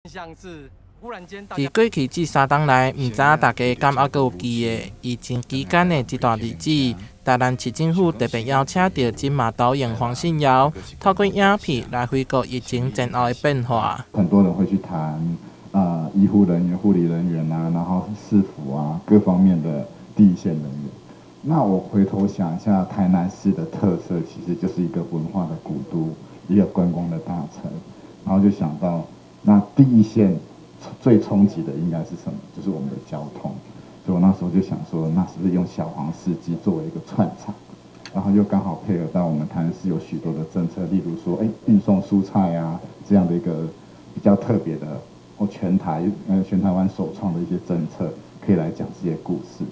佇過去這3冬來，毋知影大家敢猶閣有記得疫情期間的這段日子，台南市政府特別邀請著金馬導演黃信堯，透過影片來回顧疫情前後的變化。很多人會去談啊，醫護人員、護理人員啊，然後市府啊，各方面的第一線人員。那我回頭想一下，台南市的特色其實就是一個文化的古都，一個觀光的大城，然後就想到那第一線最衝擊的應該是什麼？就是我們的交通。所以我那時候就想說，那是不是用小黃司機作為一個串場，然後又剛好配合到我們台南市有許多的政策，例如說，運送蔬菜啊這樣的一個比較特別的，或全台灣首創的一些政策，可以來講這些故事。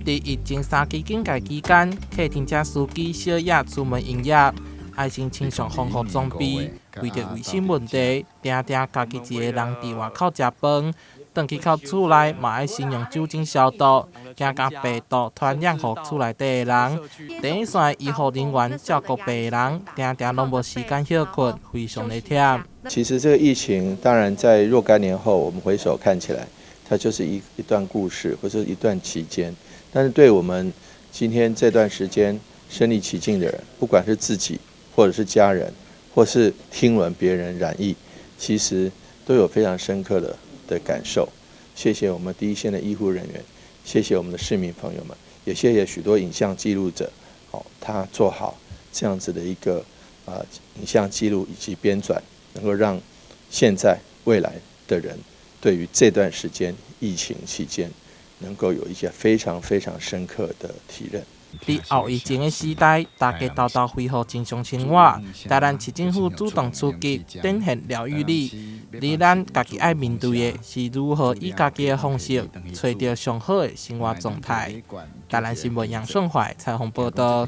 佇疫情三級警戒期間，客廳車司機小野出門營業，愛先穿上防護裝備，為著衛生問題，定定家己一個人佇外口食飯，轉去到厝內嘛愛先用酒精消毒，驚共病毒傳染予厝內底的人。第一線醫護人員照顧病人，定定攏無時間歇睏，非常的忝。其實這個疫情，當然在若干年後，我們回首看起來，它就是一段故事，或者一段期間。但是對我們今天這段時間身歷其境的人，不管是自己，或者是家人，或是聽聞別人染疫，其實都有非常深刻的感受。謝謝我們第一線的醫護人員，謝謝我們的市民朋友們，也謝謝許多影像記錄者，他做好這樣子的一個影像記錄以及編纂，能夠讓現在未來的人對於這段時間疫情期間，能夠有一些非常非常深刻的體認。佇後疫情的時代，大家沓沓恢復正常生活。台南市政府主動出擊，展現療癒力。而咱家己愛面對的是如何以家己的方式，揣著上好的生活狀態。台南新聞楊順懷採訪報導。